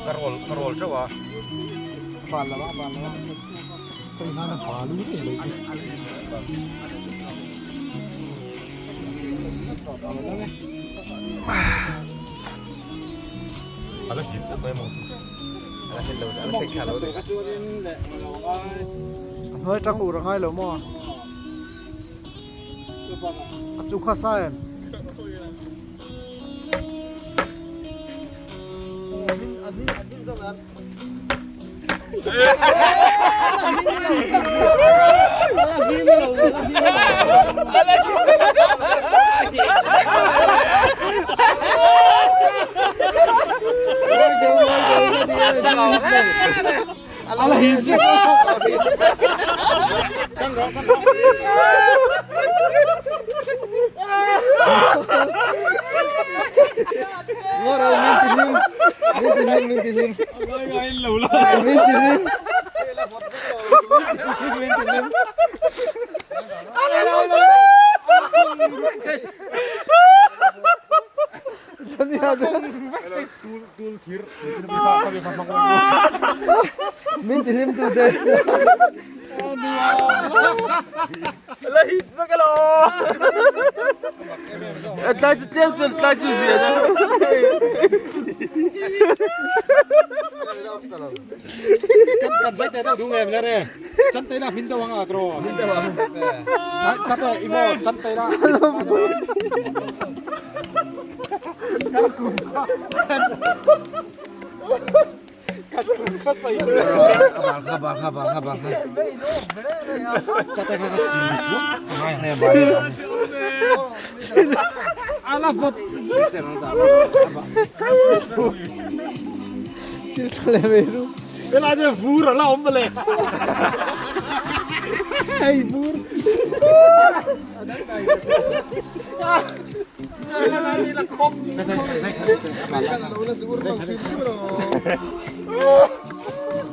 Ka roll ka roll teuh a. A la hit tak mai maw. A hnuai tang ur a ngai lo maw? A chu kha sa em? Min ti hlim tu te. La hit vek alo. Tlai chu tlem chuan tlai chu zia na. Kan kan zai te deuh du ngem le re. Chan te na min deuh anga tro. Min deuh ang. Chat e imo chan te na. Kan kum kha. Kan kum kha sai. Bal kha bal kha bal kha bal kha. Chat e kha ka si. Ngai ne bai. Ala vot. Sil thale ve ru. Helai te vur ala awm mawle. Hei vur.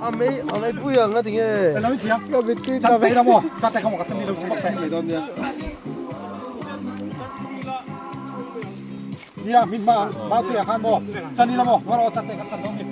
A mei a mei pui ang a tinge. Ka mit tui ta ve la mo. Cha te ka mo ka chami lo si pak te. Nia min ma ma tu ya khan mo. Chani la mo. Waro cha te ka chan lo mi.